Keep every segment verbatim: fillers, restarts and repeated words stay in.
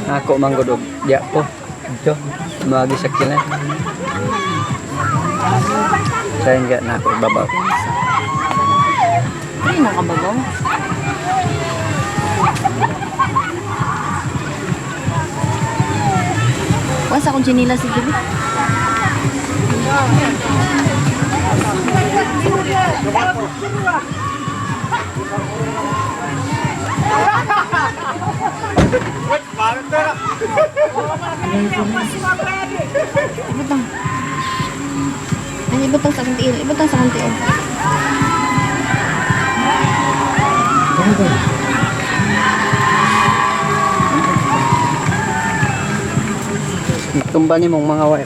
Ako mangodok. Diak po. Jo. Magi sakina. Saya enggak nak babau. Ini nak babau. Wasa kunci nila sikit. Ibutang. Ani ibutang sakin tiil, ibutang sakin tiil. Tumbani mong mangawai.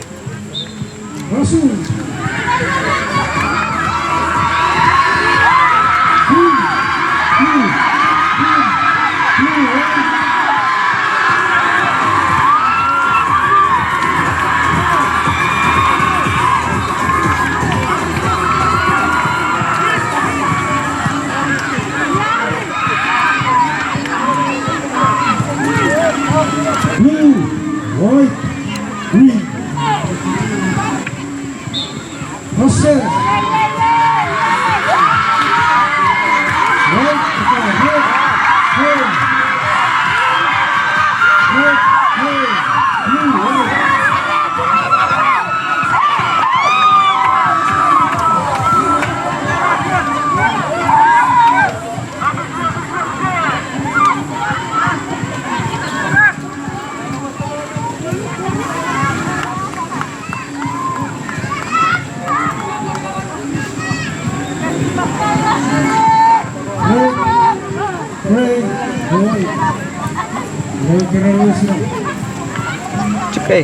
Blue, white, green. It's okay.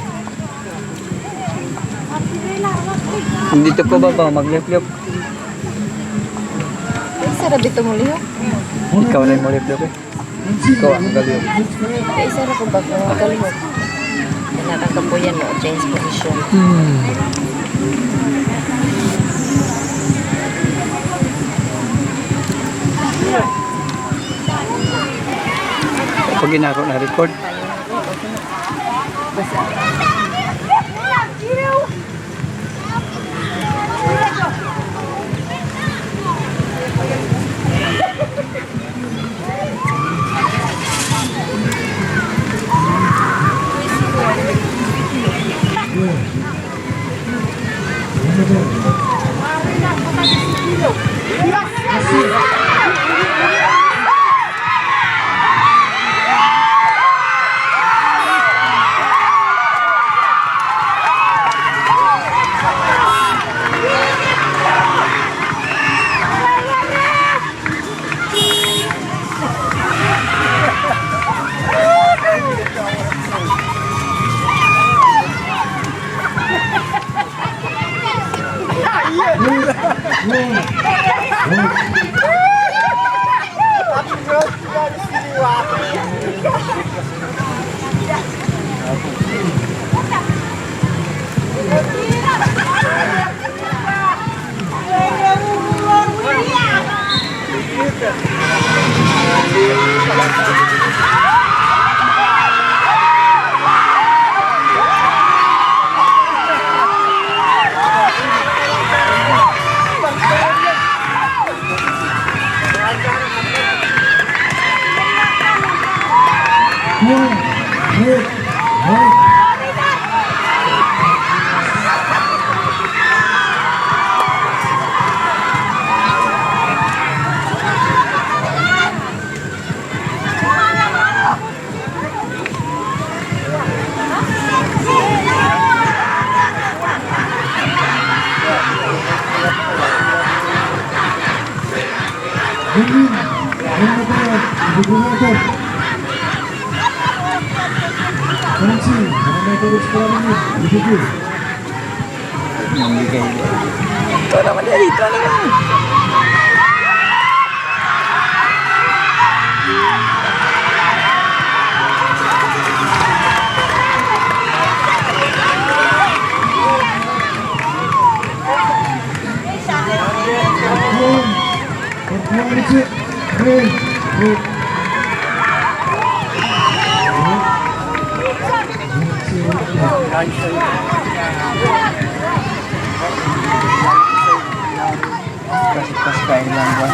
Hindi to ko baba, magliok-liok. Isa ra bito muliok. Ikaw na muliok-liok eh. Ikaw ang galiok. Isa ra ko baba, galiok. Ina ka kapoyan mo change position. Hmm. Pagi na ako na record. Kasi, kasi kain lang, bro.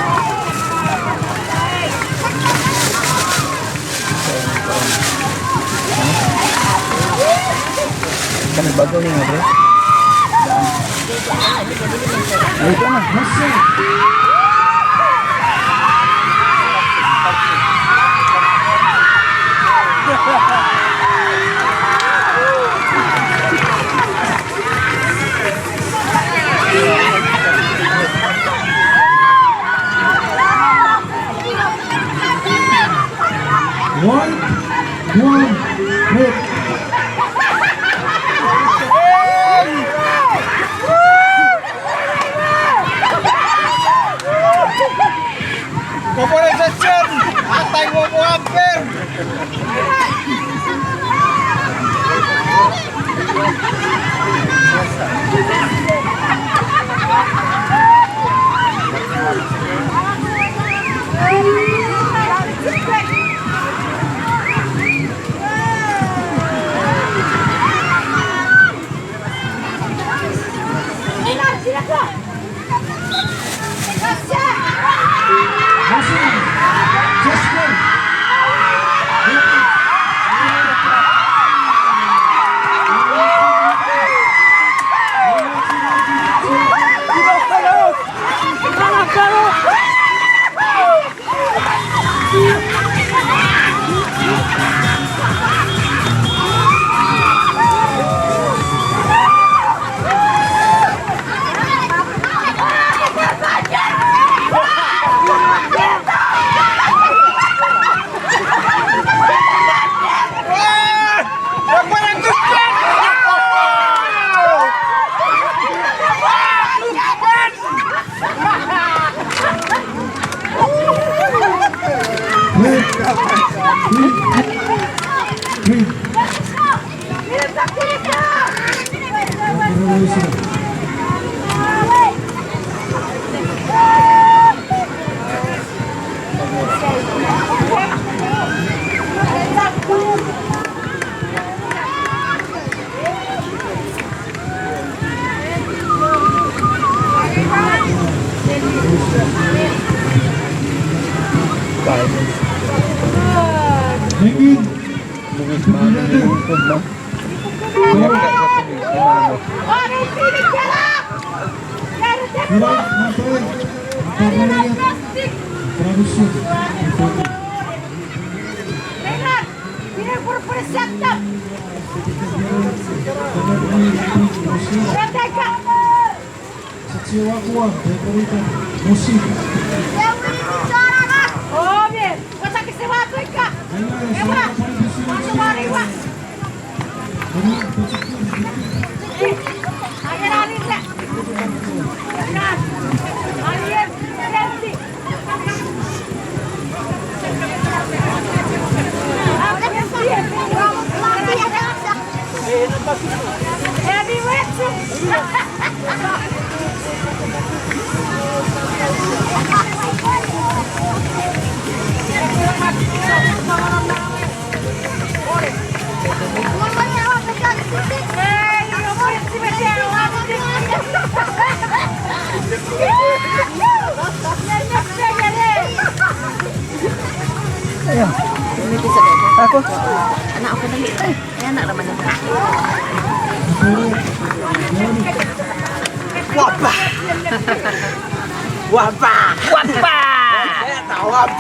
Kami bago ni, bro. Ayo, ito na. One, one, red. Kopore section, atai wo mo amper. Ako. Anak aku tadi. Eh, anak namanya. Wapa! Wapa! Wapa!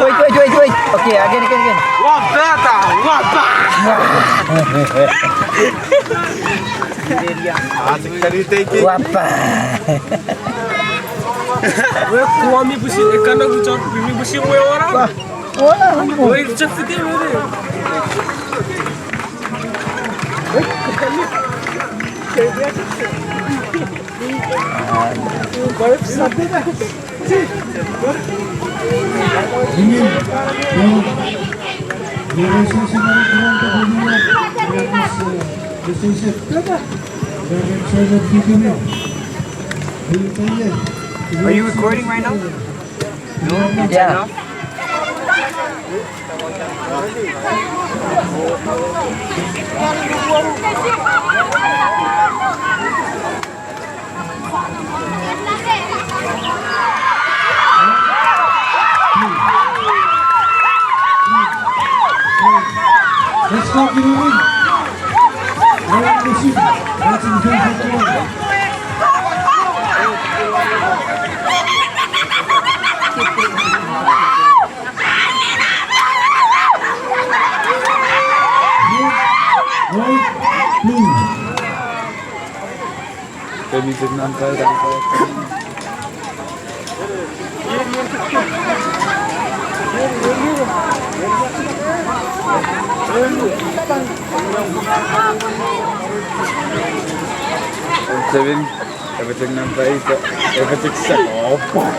Wait, wait, wait, wait. Okay, again, again, again. Wapa! Wapa! Wapa! We kuwa mi pusi, ekana kuchon, mi pusi we ora. Ora. We chef ti we. Are you recording right now? No? Yeah. Seven, everything number eight, everything seven. Oh, fuck.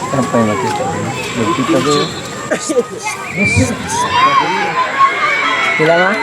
Sampai mati. Belum kita tuh. Bilang ah.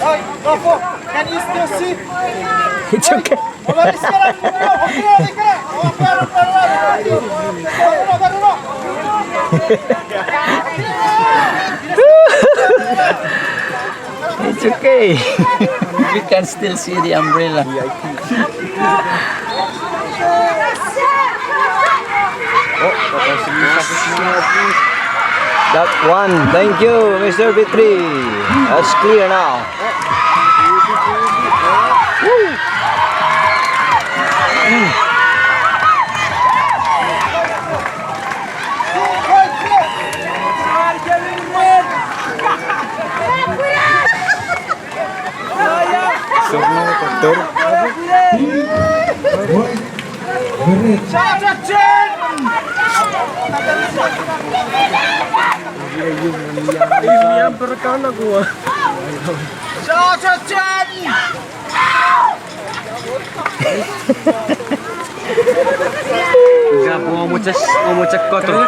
Hey, Rafa, can you still see? It's okay. It's okay. We can still see the umbrella. Oh, that was a mistake. That one. Thank you, Mister Petri. That's clear now.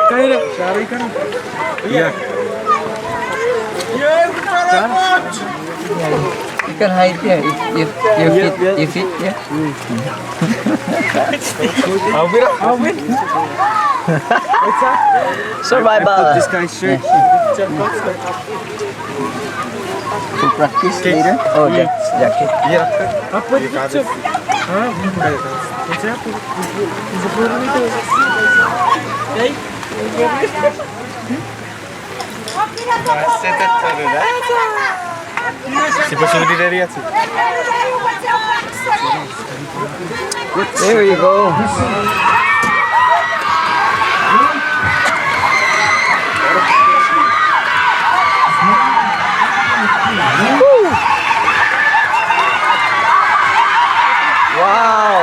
Kaine, kaine. Yeah. You can hide here if, if you fit, you fit, yeah. Survival. Put this guy straight. To practice later. Oh, that jacket. Sipwe suri reriachi. There you go. Woo! Wow.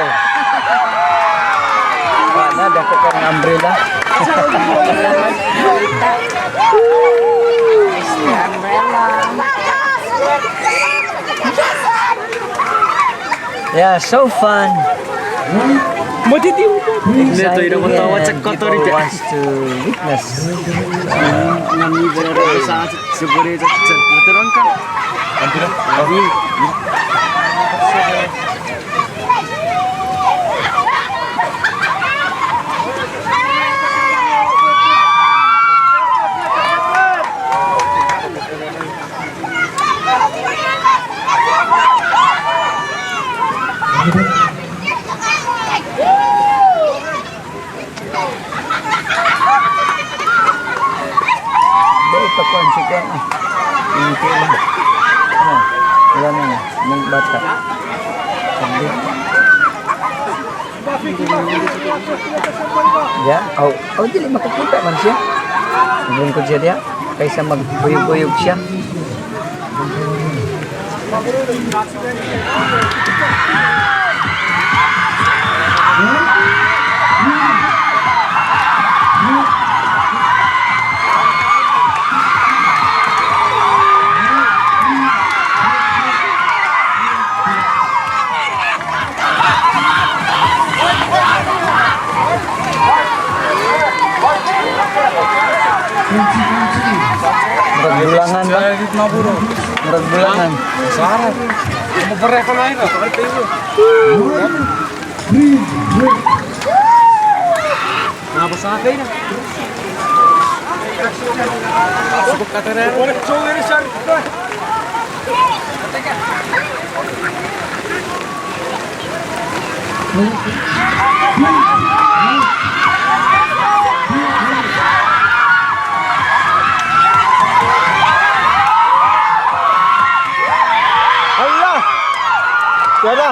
Wah, na dakkokon umbrella. Yeah, so fun. Exciting, and people wants to witness. Dei, pakuan chicken. Ini kela. Oh, ila nang, nang bata. Sambil. Ya, au, au, dili makuputa manusia. Belum kerja dia, kaisa magboyok-boyok sia. Murag bulangan ba? Murag bulangan. Sara. Mo pare ka naira. Napa sa kaina? Sipwe katere. Allah! Tiara!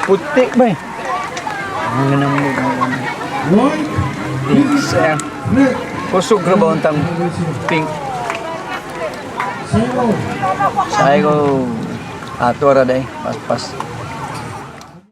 Putik, bai. Angenam mu. Pink, sa. Kosuk reba ontang pink. Saigo. Atora dai, pas, pas.